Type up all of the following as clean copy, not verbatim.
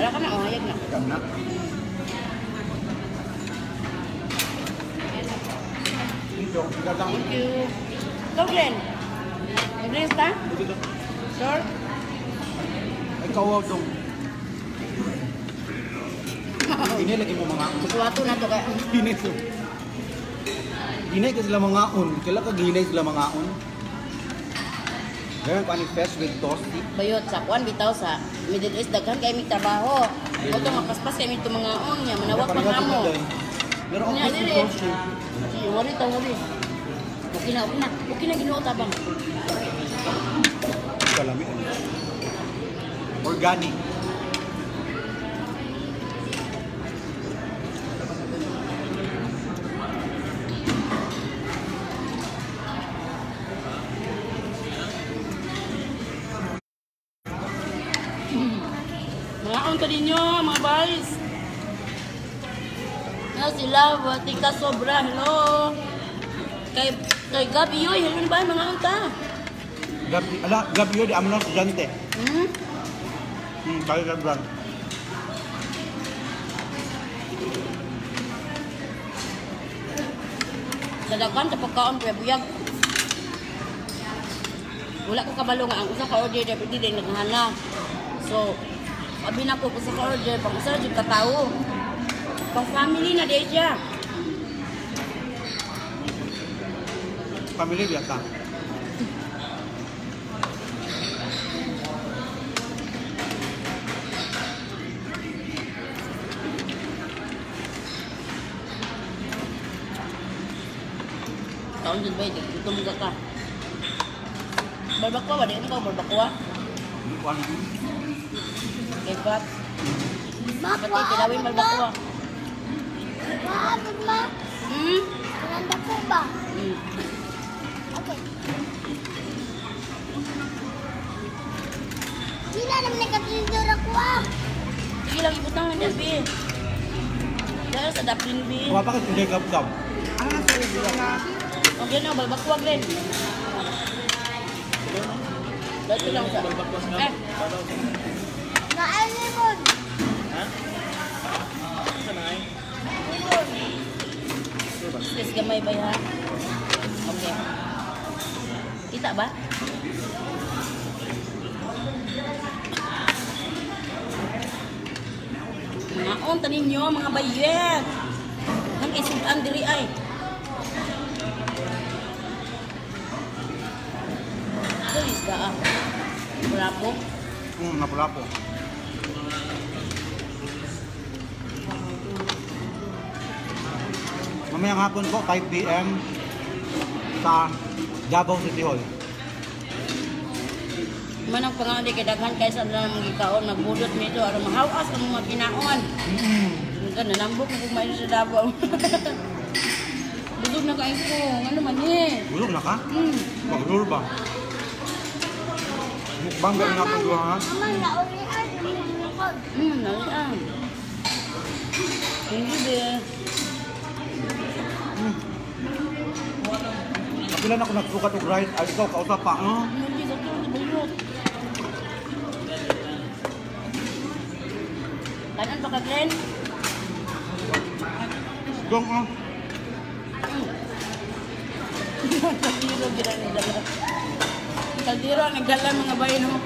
Wala ka na, oh, hayag na. Kam na. Dito, gatang. Thank you. Ikaw, Glenn. Mag-drinks ka? Dito. Sure? Ay, kawaw dong. Ini lagi mo mga Suwato na to kaya. Hinay sila. Hinay ka sila mga on. Kila ka ginay sila mga on. Ganyan ko ani fresh with toasty. Bayot sa kuan bitaw sa Middle East daghan kay mig trabaho. Mo to mapaspas kay mig mga on niya manawag pa nga mo. Pero ang Nya fresh with dili. toasty. Sige, wari ta wari. Okay na, okay na. Okay na Ginoo tabang. Kalami ano. Organic. Mga on ka ninyo, mga boys. Na sila, tika sobra. Hello. Kay Gabi yoy, hello na ba mga unta? Gabi, ala, gabi yun, di amo lang estudyante. Hmm? Kaya ka brand. Dadagan sa pagkaon kuya buyag. Wala ko kabalo nga ang usa ka order di din naghana. So, abi na ko usa ka order pang usa ra jud ka tawo. Pang family na di siya. Family biya ka. Taon jud ba gutom ka ka. Barbacoa ba di ka barbacoa? Hindi ko alam. Kay Pat. Pati kilawin barbacoa. Maabot ma. Hmm? Nanda po ba? Hmm. Okay. Di na naman nagkatindor ako ah. Sige lang ibutang na bi. Dahil sa daplin bi. Wala pa kasi hindi gab-gab. Ah, sorry, sila. Okay na, balbakwag rin. Dito lang sa... Eh, Naan limon. Limon. Please gamay ba ha? Okay. Kita ba? Mga on tanin nyo, mga bayet. Ang isudan diri ay. Ito isda ah. Bravo. Napulapo. Mamayang hapon po, 5 p.m. sa Davao City Hall. Manang pangalan kay daghan kay sa lang mga gikaon magbudot nito aron mahawas ang mga kinaon. Nga nanambok na kumain sa Davao. Busog na kain ko. Ano man eh. Busog na ka? Mm. Maglur ba? Mukbang gawin natin duha ha? Mama, naulian. Lukod. Nalian. Thank you, be. Kapila na ako nagsukat og rice, ay ikaw kausa pa. No? Hindi sa to, bayot. Kanan pa ka, Glenn? Dong ah. Kaldero gira ni dala. Kaldero ang nagdala mga bayan mo.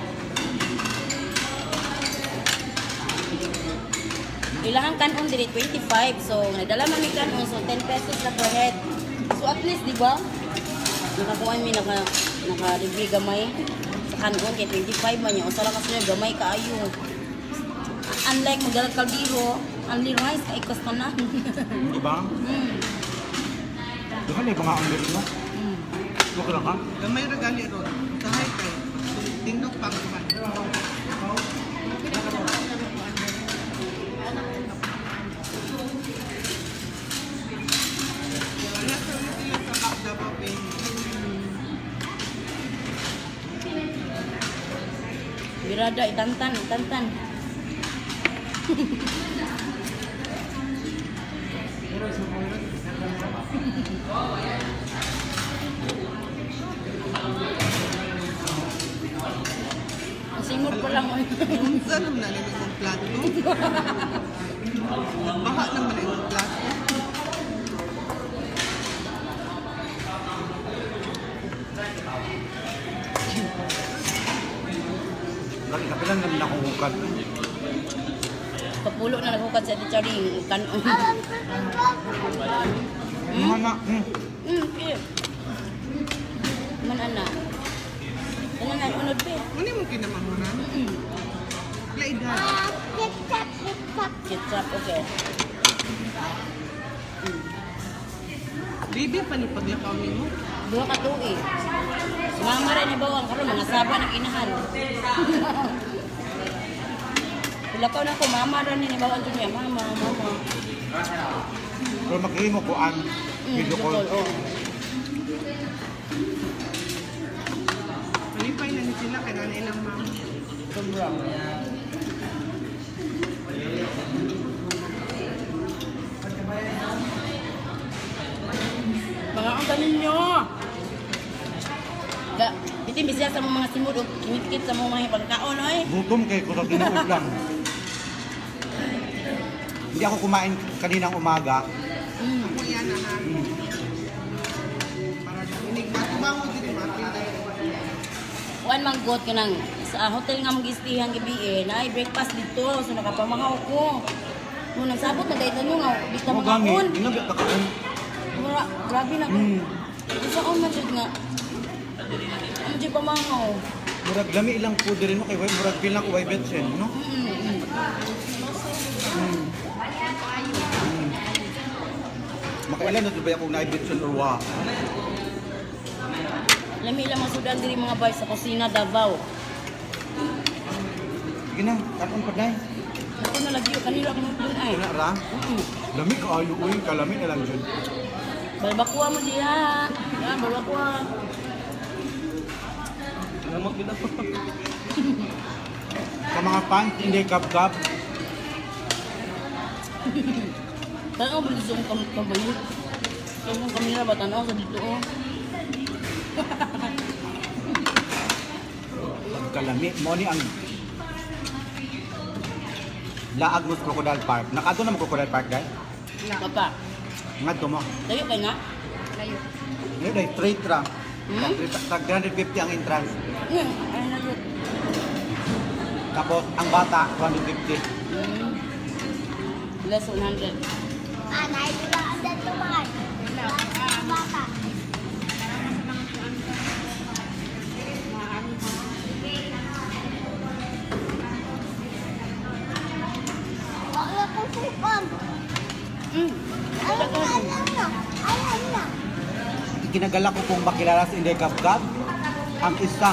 Kailangan kanon diri 25. So nagdala man mi kanon so 10 pesos na per head. So at least di ba? Nakakuha mi naka libre gamay sa kanon kay 25 man niya. Usa ra ka sila gamay kaayo. Unlike magdala kaldero, only rice kay cost na. Di ba? Mm. Di ba na mga ang diri no? Okay lang ka? Gamay ra gali ron. Usahay kay tindog pang man. Wala sa sila sa Davao Bay. Birada itantan, itantan. Ang simod pa lang. Oy. Unsa naman na imong plato? Baha naman na imong plato. Lagi kapilan naman ako hukad. Papulo na naghukad sa Ate Charing. Kanon. Alam ko kung Mga na. Okay. Man ana. Ano na unod be. Ano mo kinamahuran? Laidad. Ah, ketchup, ketchup. Ketchup, okay. Baby pa ni paglakaw nimo. Duha ka tuig. Si mama rin ibawang karon mga saba ng inahan. Lakaw na ko mama rin ni bawang jud niya mama mama. Pero makihimo ko ang video call. Oh. Malipay na ni sila kay nanay ilang mama. Sobra. Mga ang ganin nyo. Ga, bitin bisya sa mga simod o kinikit sa mga pagkaon oy. Gutom kay ko sa tinuod lang. Hindi ako kumain kaninang umaga. Ako yan na ha. Para inig matubango diri mapil. Kuan man god kanang sa hotel nga mong gistihan gabi eh, naay breakfast dito so nakapamahaw ko. Mo nagsabot na dahil tanong nga di ka Mo gani, makaon. hindi na kakaon. Mura, grabe na. Unsa ko man jud nga. Ang jud pamahaw. Murag lami ilang food diri no kay way murag feel na ko way betsen, no? Makailan na ba akong naibetsen or wa? Lami lang mga sudan diri mga bay sa kusina Davao. Sige na, kaon pa dai. Ako na lagi kanila ako dun ay. Wala ra. Lami kaayo uy, kalami na lang jud. Balbakuha mo diha. Yan, balbakuha. Lamok gid ako. Sa mga fans, hindi kap-kap. Tanaw ba dito ang kabayo? Ang kamera ba tanaw sa dito oh. Pagkalami, mo ni ang laag mo sa Crocodile Park. Nakato na mo Crocodile Park, guys? Papa, Ngadto mo. layo kay nga. Layo. Ngayon ay straight ra. Hmm? Tag 350 ang entrance. Ay na yun. Tapos ang bata 250. Less 100. Ah, naidula ang dito mahal. Bata. Wala kong sipon. Alam na, alam na. Alam na. Ikinagala ko kong makilala si Inday Kabkab ang isa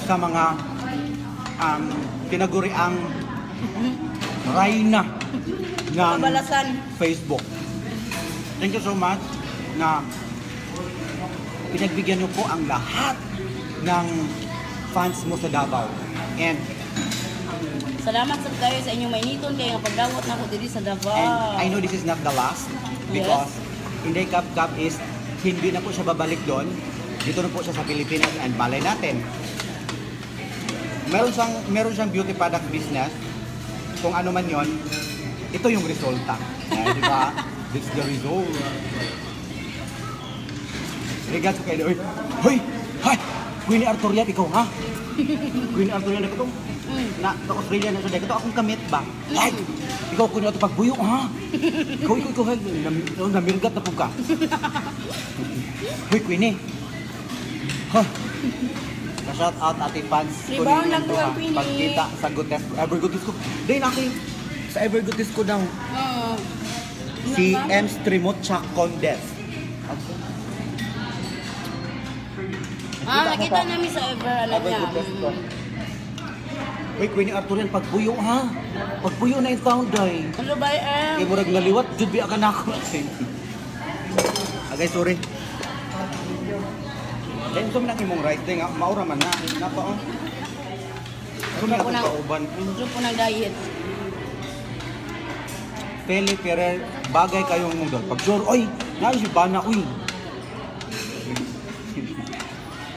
sa mga tinaguriang rayna ng Kabalasan. Facebook. Thank you so much na pinagbigyan niyo po ang lahat ng fans mo sa Davao. And Salamat sa kayo sa inyong mainiton kay nga pagdawat nako diri sa Davao. And I know this is not the last because Inday Cup Cup is hindi na po siya babalik doon. Dito na po siya sa Pilipinas and malay natin. Meron siyang beauty product business. Kung ano man 'yon, ito yung resulta. Eh, di ba? This is the result. Regards ko kay Hoy! Hoy! Hoy! Queen Arthurian, ikaw ha? Queen Arthurian, ikaw tong na, sa Australia na siya, ito akong kamit ba? Ay! Ikaw kuno ato pagbuyo ha? Ikaw, ikaw, ikaw, namirgat na po ka. Hoy, Queenie. Ha? Ka-shout out ate fans ko Rebound ninyong lang to duha. ang Queenie. Pagkita sa Gutes, Evergood ko. Day na sa Evergood ko daw. Oo. Si M. Streamotcha Condes. Ah, nakita namin sa Ever ano niya. Evergood ko. Hoy, Queenie Arthurian, pagbuyo ha. Pagbuyo na yung sound day. Hello, bye, M. Kay murag naliwat jud biya ka nako. Agay sorry. Dahil unsa man ang imong rice day nga maura man na napa oh. Ano man Grupo ang ng- kauban? Grupo ng diet. Pele Ferrer, bagay kayong mong dol. Pag sure, oy, naa si bana uy.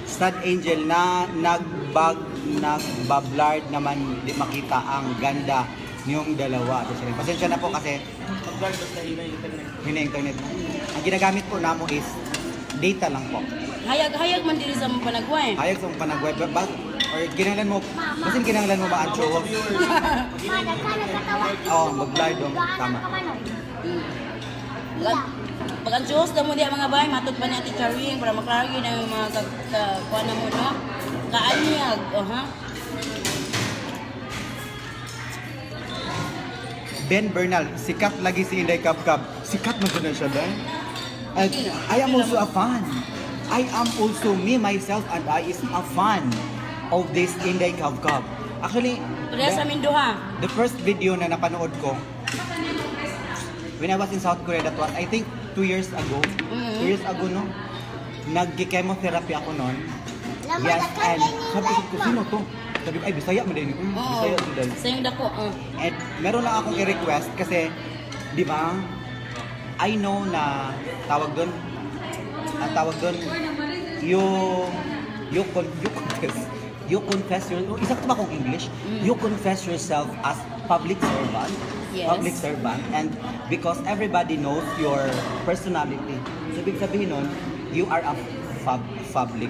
Sad Angel na nagbag Nagba-blurred naman, di makita ang ganda niyong dalawa. Ate Charing. Pasensya na po kasi Pag-guard, basta hina yung internet. Hina internet. Ang ginagamit po namo is data lang po. Hayag-hayag man diri sa mga Panagway. Hayag sa mong Panagway. Ba, or kinahanglan mo, basin kinahanglan mo ba ang show? Oo, mag-blurred dong. Tama. Pag ang Diyos na mo diya mga bay, matod pa ni Ate Charing para maklaro yun ang mga kuha na mo, no? Kaanyag, oh, ha? Ben Bernal, sikat lagi si Inday Kabkab. Sikat mo na siya, Ben. And I am also a fan. I am also me, myself, and I is a fan of this Inday Kabkab. Actually, Pareha sa amin duha. The first video na napanood ko, when I was in South Korea, that was, I think, 2 years ago. 2 years ago, no? Nag-chemotherapy ako noon. Yes, and sabi ko, "Sino to?" Sabi ko, "Ay, Bisaya man din. Oo. Bisaya to dahil." Sa yung dako, oh. And meron lang akong i-request kasi, di ba, I know na tawag doon, ang tawag doon, you confess your, oh, isa ba akong English? You confess yourself as public servant. Yes. Public servant. And because everybody knows your personality. So, ibig sabihin nun, you are a public.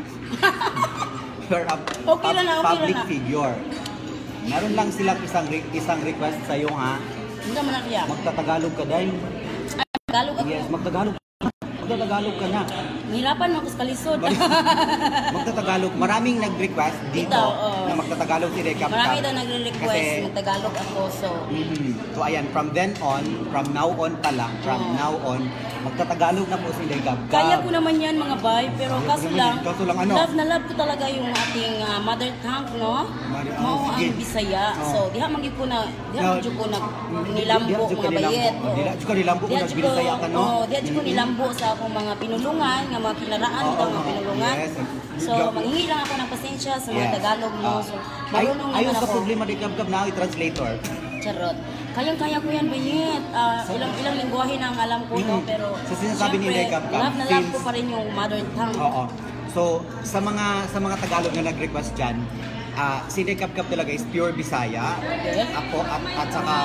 You are a Okay lang na, okay public lang na. Figure. Meron lang silang isang request sa iyo, ha. Hindi man na kaya. Magtatagalog ka dahil. Tagalog ako. Yes, magtagalog. Magtatagalog ka na. Nahirapan mo ako sa kalisod. Magtatagalog. Maraming nag-request dito Dito, oo. Na magtatagalog si Rekap. Marami daw nagre-request, Kasi, magtagalog ako. So, So ayan, from then on, from now on pa lang, from now on, magtatagalog na po si Inday Kabkab. Kaya ko naman yan, mga bay, pero Kaya ko kaso naman lang, yan. Kaso lang ano? Love na love ko talaga yung ating mother tongue, no? Oh, Mao sige. ang Bisaya. Oh. So, diha man gyud ko na, diha No, man gyud ko na nilambo diha jud ka mga nilambo. bayet. Oh, diha jud ka nilambo kung Diha jud ko- nagbinisaya ka, no? Oo, diha jud ko nilambo sa akong mga pinulungan, nga mga kinaraan bitaw nga pinulungan. So, manghingi lang ako ng pasensya sa mga Tagalog, no? Ah. So, Ay, marunong ayaw naman sa ako. problema di Kabkab na translator. Charot. Kayang-kaya ko yan, bayet. Ilang ilang lingwahe na ang alam ko, no? Pero, So, sinasabi ni syempre, Inday Kabkab, love na love ko pa rin yung mother tongue. Oo. So, sa mga Tagalog na nag-request dyan, si Inday Kabkab talaga is pure Bisaya. Yes. Ako at saka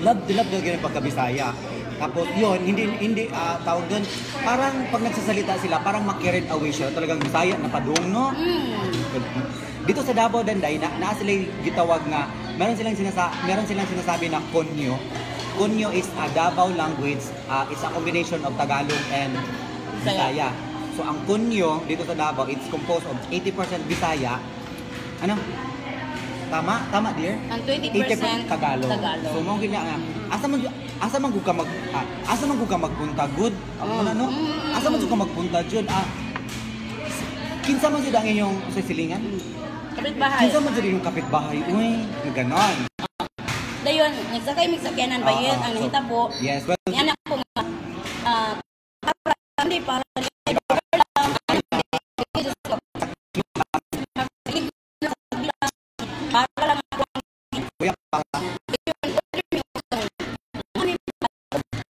love to love talaga yung pagka-Bisaya. Tapos yun, hindi hindi tawag doon, parang pag nagsasalita sila, parang ma-carried away siya. Talagang Bisaya na padung, no? Dito sa Davao Danday, na naa sila gitawag nga meron silang sinasabi na konyo. Konyo is a Davao language, it's a combination of Tagalog and Bisaya. Bisaya. So ang konyo dito sa Davao, it's composed of 80% Bisaya. Ano? Tama? Tama, dear? Ang 20% 80% Tagalog. Tagalog. So mo gina nga asa man gud ka magpunta good? Ang ano? Asa man jud ka magpunta jud? Kinsa man jud ang inyong sisilingan? Kapitbahay. Kinsa man jud inyong kapitbahay? Uy, ganon. Dayon, nagsakay mig sakyanan bayet, ang nahitabo. Yes, well, Ni anak ko nga para hindi para lang para lang ako kuya, para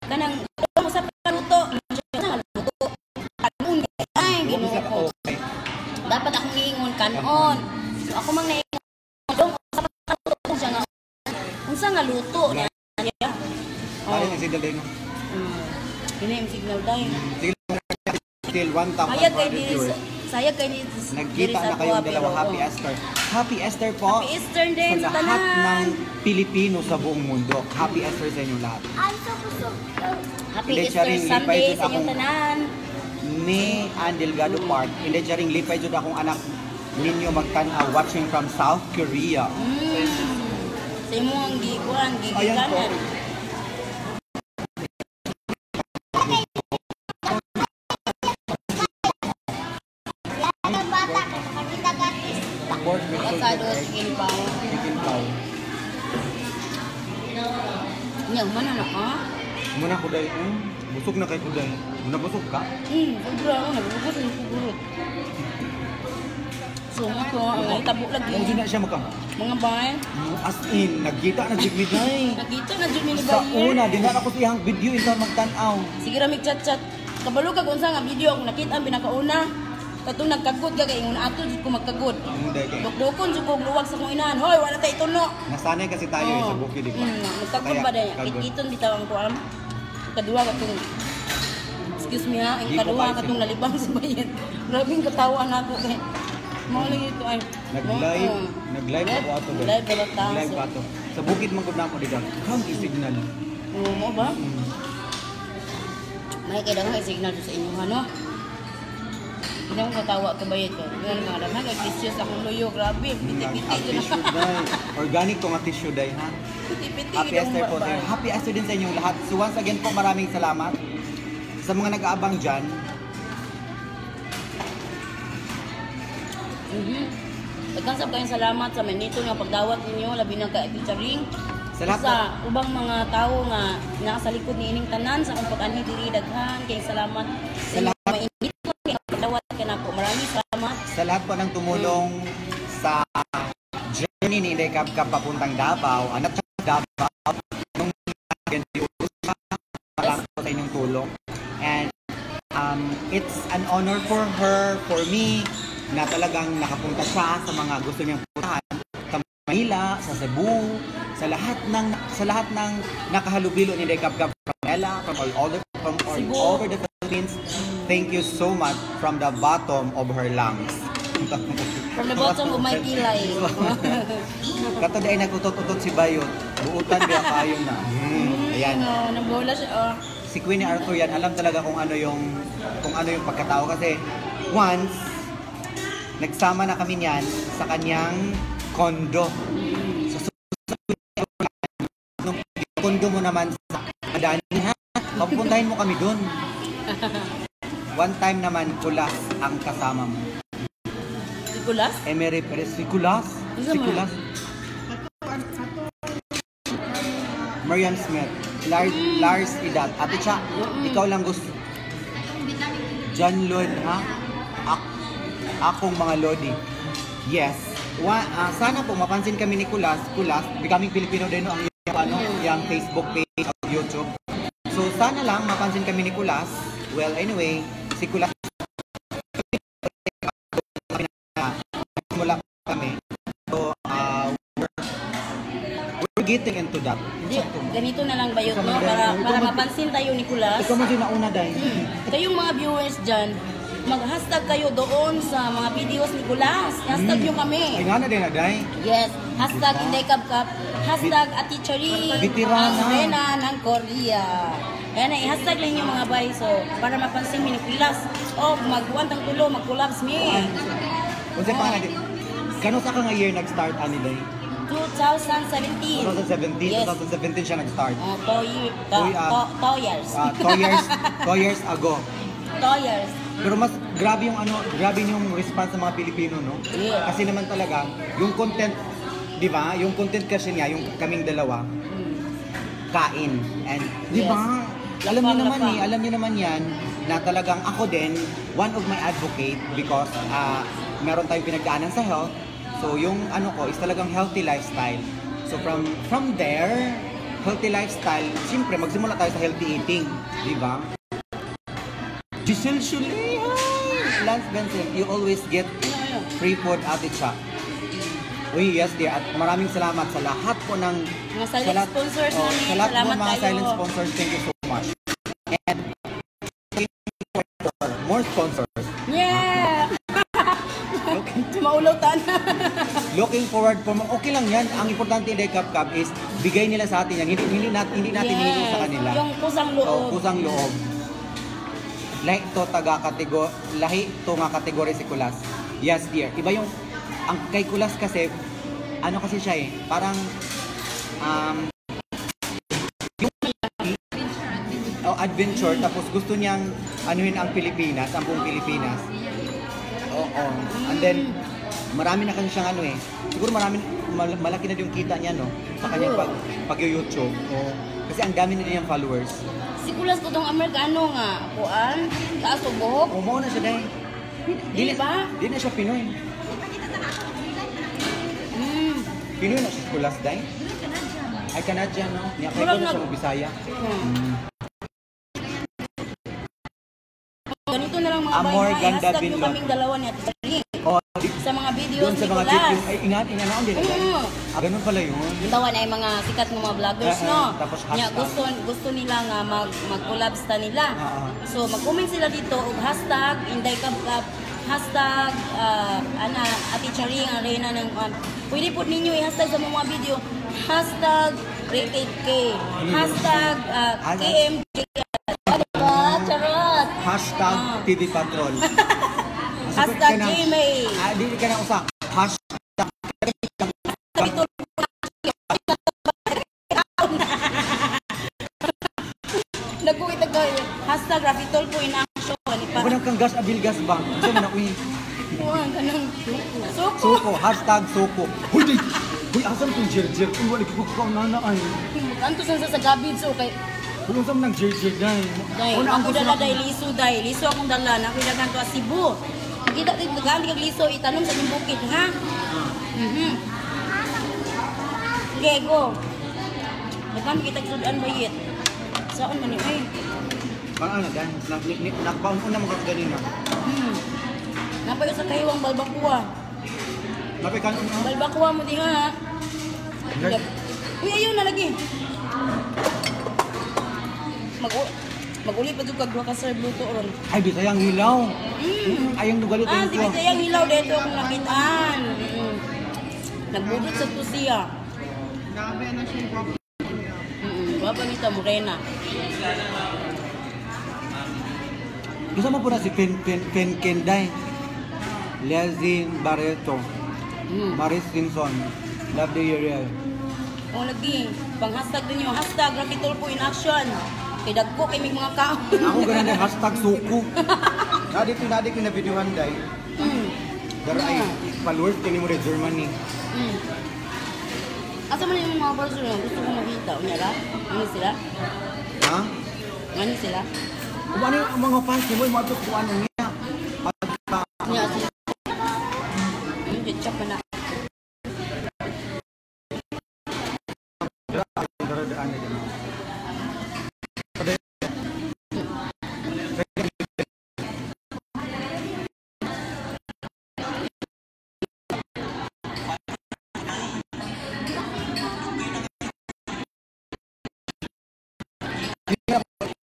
kanang mo sa paluto luto kanon ay Ginoo ko. Dapat akong niingon kanon. So ako mang naingon dong sa paluto siya nga unsa nga luto niya. Oh. Ang signal din, no? Yun yung signal dahil. Sige lang, still 1,400 Sayag kay diri viewers. Sayag kay diri Nagkita sa na kayong kuha, dalawa. pero, Happy oh. Esther. Happy Esther po. Happy Easter din sa sa lahat tanan. ng Pilipino sa buong mundo. Happy Esther sa inyong lahat. Ang busog. Happy Hindi, Easter Charing, lipay Sunday jud sa inyong tanan. Ni Ann Delgado Park. Hindi siya ring lipay jud akong anak ninyo magtan-aw watching from South Korea. Sa imong gikuan, Ayan po. gigikanan. Ang bata kay makakita gatis. Pork with Asado, salted egg, chicken pao. chicken pao. Nya, humana na ka? Muna kuday. Busog na kay kuday. Muna busog ka? Sobra ako, nagubos ang kugurot. So, mo to, ang nahitabo lagi. Mo na siya maka. Mga bay, As in, nagkita na jud mi day. nakita na jud mi ni Sa Bayer. una, dinara ko sa iyang video intawn magtan-aw. Sige ra mig chat-chat. Kabalo kag unsa nga video akong nakita ang pinakauna. Katong nagkagod ka kay ingon ato jud ko magkagod. Hindi kay. Dukdukon jud ko og luwag sa akong inahan. Hoy, wala tay ituno. Nasanay kasi tayo eh, sa bukid, di ba? Magkagod Kaya, ba daya? kagod. Iton bitaw ang kuan. Kaduha katong, excuse me ha, ang Di ko kaduha kaya katong nalibang sa bayan. Grabing katawan ako kay mao lang ito ay. Nag-live, Oo. nag-live ako ato ba? Live ba ta? Nag-live pa ato. Sa bukid man gud nako di ba? Kang signal. Oo mo ba? May kay daghan signal sa inyo ha, no? Hindi mo katawa ka ba ito? Yun nga daghan kay tissue sa akong luyo, grabe. Piti-piti Ang yun. tissue day. Organic to nga tissue day ha. Piti-piti Happy yun Esther po ba- sir. Happy Esther din sa inyong lahat. So once again po, maraming salamat sa mga nag-aabang dyan. Daghan sab kayong salamat sa manito nga pagdawat ninyo labi na kay Ate Charing. Sa lahat Sa ubang mga tao nga naa sa likod ni ining tanan sa akong pag-anhi diri, daghan kayong salamat sa Sa inyong lahat- mainit nga pagdawat kanako. Maraming salamat. Sa lahat po ng tumulong sa journey ni Inday Kabkab papuntang Davao, anak sa Davao, nung maraming po sa inyong tulong. And it's an honor for her, for me, na talagang nakapunta siya sa mga gusto niyang puntahan sa Manila, sa Cebu, sa lahat ng nakahalubilo ni Inday Kabkab from Manila, from all Cebu. Over the Philippines. Thank you so much from the bottom of her lungs. From the bottom of my kilay. Kato ay nag-utot-utot si Bayot. Buutan biya kayo na. Ayan. No, nabola siya. Oh. Si Queen Arthur yan, alam talaga kung ano yung pagkatao kasi once nagsama na kami niyan sa kanyang condo. So, nung condo mo naman sa Madani ha, papuntahin mo kami dun. One time naman, Kulas ang kasama mo. Nicolas? Emery Perez, si Kulas. Isa Si man. Kulas. Marian Smith. Lars, Lars Idat. Ate Cha, ikaw lang gusto. John Lloyd, ha? Akong mga Lodi. Yes. Sana po mapansin kami ni Kulas. Kulas, becoming Filipino din, no, ang iyang, ano, yung Facebook page at YouTube. So sana lang mapansin kami ni Kulas. Well, anyway, si Kulas mula kami. So, we're getting into that. Di, ganito na lang ba yun, Ikaw no? man, Para, Day. Ikaw para mapansin tayo ni Kulas. Ikaw man nauna, Day. Kayong mga viewers dyan, mag-hashtag kayo doon sa mga videos ni Kulas. Hashtag nyo kami. Ay nga na din na, Day. Yes. Hashtag Inday Kabkab. #AteCharing. Veterana. Ang Reyna ng Korea. Ayan na, i-hashtag lang yung mga bay. So, para mapansin mi ni Kulas. O, magbuwan tang tulo, mag-collabs mi. Unsa pa nga? Kano sa ka nga year nag-start ani, Day? 2017. 2017, Yes. 2017 siya nag-start. 2 year, 2 years. 2 years, 2 years ago. 2 years. Pero mas grabe yung ano, grabe yung response ng mga Pilipino, no? Yeah. Kasi naman talaga, yung content, 'di ba? Yung content kasi niya, yung kaming dalawa, kain. And 'di ba? Alam niyo Lapang, naman lapang. eh, alam niyo naman 'yan na talagang ako din, one of my advocate because meron tayong pinagdaanan sa health. So yung ano ko is talagang healthy lifestyle. So from there, healthy lifestyle, siyempre magsimula tayo sa healthy eating, di ba? Giselle Shuley, hi! Lance Benson, you always get Ano, ano? free food, Ate Cha. Uy, yes dear. At maraming salamat sa lahat po ng Mga silent sa lahat- sponsors oh, namin. sa lahat po Salamat mga kayo. silent sponsors, thank you so much. And for more sponsors. Yeah! Looking, Maulaw tan. looking forward for more. Okay lang yan. Ang importante in the Cup Cup is bigay nila sa atin yan. Hindi, hindi natin hihingi sa kanila. Yung kusang loob. Oh, kusang loob. Lahi to taga kategor lahi to nga kategory si Kulas. Yes, dear. Iba yung ang kay Kulas kasi ano kasi siya eh, parang yung oh, adventure, tapos gusto niyang anuhin ang Pilipinas, ang buong Pilipinas. Oo. And then marami na kasi siyang ano eh. Siguro marami malaki na din yung kita niya, no, sa kanyang pag YouTube. Oo. Kasi ang dami na din niyang followers. Si Kulas ko tong Amerikano nga. Kuan, taas og buhok. Oo, mao na siya dahil. Di ba? Di na siya Pinoy. Pinoy na siya sa Kulas dahil. Ay, Canadian, no? Niya, kaya Murag na siya Bisaya. Ganito na lang. lang mga Amor bay, ha, Ganda i-hashtag nyo Binlot. Kaming dalawa ni Ate Charing Oh, sa mga videos doon sa mga ni Nicolas. chip, ay, ingat, ingat na, hindi na. Mm. Ah, ganun pala yun. Tawa na yung mga sikat ng mga vloggers, Ah, no? tapos Nya, hashtag. gusto gusto nila nga mag-collab sa nila. Ah. So, mag-comment sila dito og hashtag Inday Kabkab, hashtag ana Ate Charing ang reyna ng pwede po ninyo i-hashtag sa mga video, hashtag rated K, hashtag KMJ. Diba? Charot! Hashtag Ah. TV Patrol. Hashtag GMA. Ah, di ka na usa. Hashtag Ito. Nagkuwit ako. Hashtag Rafi Tulfo in action. Ipa. Walang kang gas abil gas ba? Gusto mo na uy. Kuha ka ng suko. Suko, hashtag suko. Huy, di. Huy, asan tong jirjir? Uy, wala ko ka nana ay. Anto sa gabi so kay Uy, unsa man nang jirjir dai? Day, Una ang ako gusto dala na day liso day. Liso akong dala na ako daghan to Cebu. Kita dito daghan kag liso itanom sa inyong bukid ha. Mhm. Okay, go. Daghan kita sudan bayit. Saan man ni ay? Parang ano dan, nakpaon una mo ka ganina. Napayo sa kahiwang balbakuwa. Napay kanon no? Balbakuwa mo di ha. Uy, ayaw na lagi. Mag Maguli pa jud kag duha ka serve luto ron. Ay, bisayang hilaw. Ayang dugalit Ah, yung si Bisayang hilaw dito akong nakitaan. Nagbudot sa tusiya. Grabe na siya yung guwapo. Gwapa nita morena. Gusto mo po na si Fen Fen Fen Kenday. Lezin Barreto. Maris Simpson. Love the Uriel. O lagi, pang hashtag ninyo, hashtag Rocky Tulfo in action. Kay dagko kay may mga kaon. Ako ganun din, hashtag suko. Nadi ko nadi ko na videohan day. Pero ay, followers kini mo rin Germany. Asa man yung mga person na gusto ko makita? Unya ra? Ano sila? Ha? Ano sila? Kung ano yung mga fans ni mo, yung mga kung ano niya. Unya sila. Chop na. Daradaan na dyan.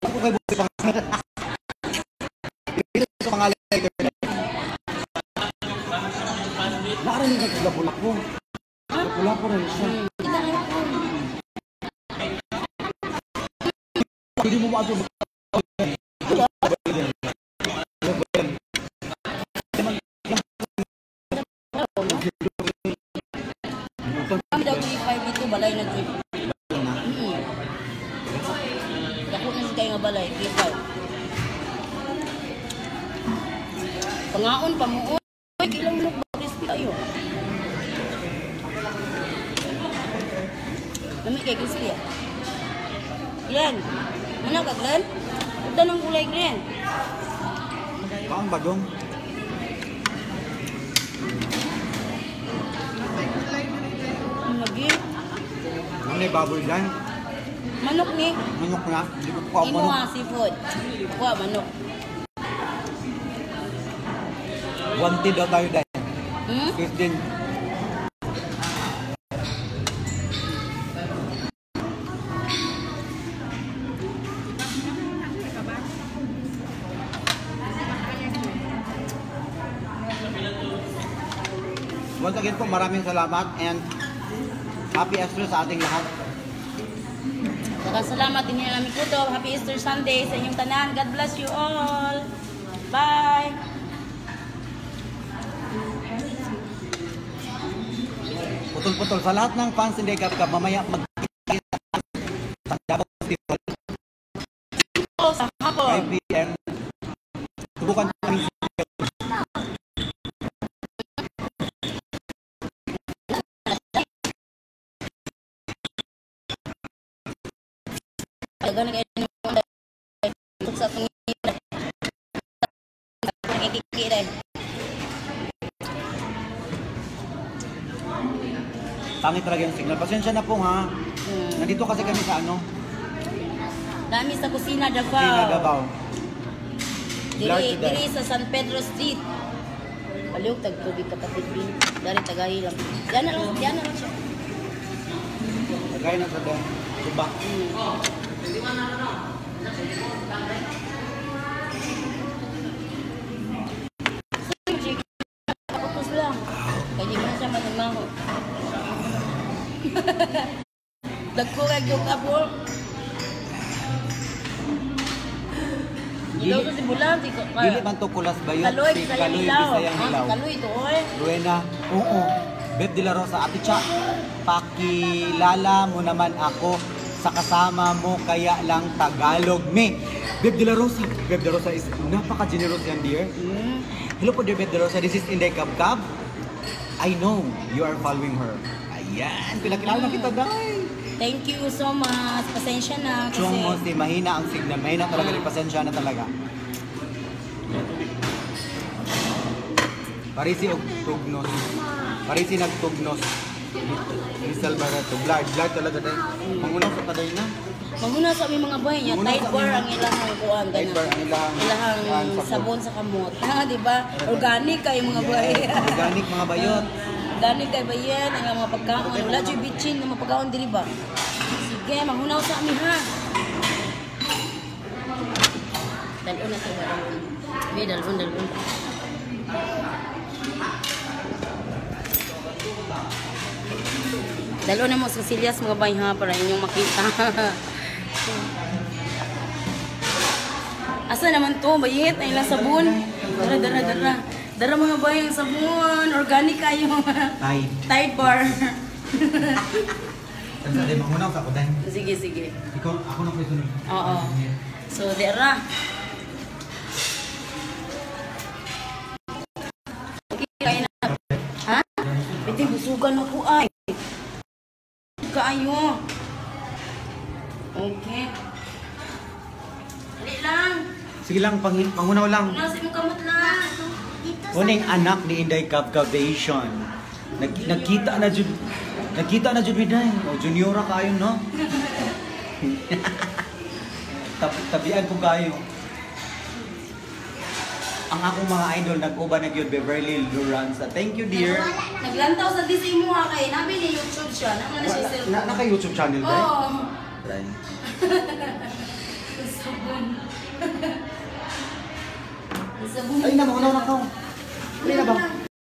Ako kay Buti pangalan. Dito sa pangalan ito. Narinig ka lapu-lapu. Lapu-lapu rin siya. Kita na ko. Hindi mo maato. Kami daw 35 dito, balay na jud. Dako na siya kayo nga balay, 35. Pangaon, pamuon. Uy, ilang look ba crispy kayo? Lami kay crispy ah. Glenn, ano ka Glenn? Ito ng gulay Glenn. Kaang badong. Napay kulay na rin tayo. Ang lagi. Ano yung baboy dyan? Manok ni. Manok na. Hindi ko kuha Imo manok. ah, seafood. Kuha manok. Wanted daw tayo dahil. Hmm? Christian. Once again po, maraming salamat and happy Easter sa ating lahat. Daghang salamat din namin kutob. Happy Easter Sunday sa inyong tanan. God bless you all. Bye. Putol-putol sa lahat ng fans hindi Gab Gab, mamaya magkita sa Davao City Hall, Sa hapon. 5 p.m. Subukan namin. Daghang kayo ng mga sa atong nakikikira. Pangit talaga yung signal. Pasensya na po ha. Nandito kasi kami sa ano, Dami sa kusina Davao. Kusina Davao. Diri, Large diri sa San Pedro Street. Palihog tag tubig kapatid bin. Dari tagahi lang. Diyan na lang siya. Tagay na sa doon. Suba. Tapos lang. Kaya di mo na siya manimaho. Dagko kay yung abo. Ilaw to si Bulan, si Dili man to kulas bayot. Kaloy, Si Bisayang Kaloy, Hilaw. Bisayang Ah, Hilaw. Kaloy to, oy. Ruena, oo. Beb de la Rosa, Ate Cha, pakilala mo naman ako sa kasama mo kaya lang Tagalog me. Beb de la Rosa, Beb de la Rosa is napaka-generous yan, dear. Hello po, dear Beb de la Rosa. This is Inday Kabkab. I know you are following her. Ayan, pinakilala na kita, day. Thank you so much. Pasensya na kasi. Chong mo si mahina ang signal. Mahina talaga, rin. Pasensya na talaga. Parisi og tugnos. Parisi nagtugnos. Rizal Barreto. Blard, blard talaga day. Mangunaw sa taday na. Manguna sa aming mga bahay niya, Manguna Tide sa bar aming- ang ilahang kuan Tide bar ang ilahang- ilahang kuan, sabon. sabon sa kamot. Ha, di ba? Organic kayo mga bahay. Organic mga bayot. Organic kay bayan ang mga pagkaon. Wala jud bitchin ng mga pagkaon diri ba? Sige, mangunaw sa amin ha. Dalon na to, dalon. Be, dalon, dalon. Dalon na mo sa silyas mga bay ha para inyong makita. Asa naman to? Bayit, ay lang sabon. Dara, dara, dara. Dara mga bay ang sabon. Organic kayo. Tide. Tide bar. Sa day mangunaw sa kuday. Sige, sige. Ikaw, ako na ko'y sunod. Oo. So, dera. Okay, kaya na. Ha? Ito, busugan ako ay. Kaayo. Okay. Dali lang. Sige lang, pangunaw lang. Nasa imong kamot lang. Dito sa Uning anak ni Inday Kabkabation. Nagkita na jud nagkita na jud mi day. O juniora kayo no. Tabian ko kayo. Ang akong mga idol nag-uban na gyud Beverly Luranza. Thank you dear. Naglantaw sa di sa imuha kay nabi ni YouTube siya. Naman na siya cellphone. Na, naka YouTube channel day. Oo. Day. Ang sabon. Ang sabon. Ay na mauna na ka. Ay na ba?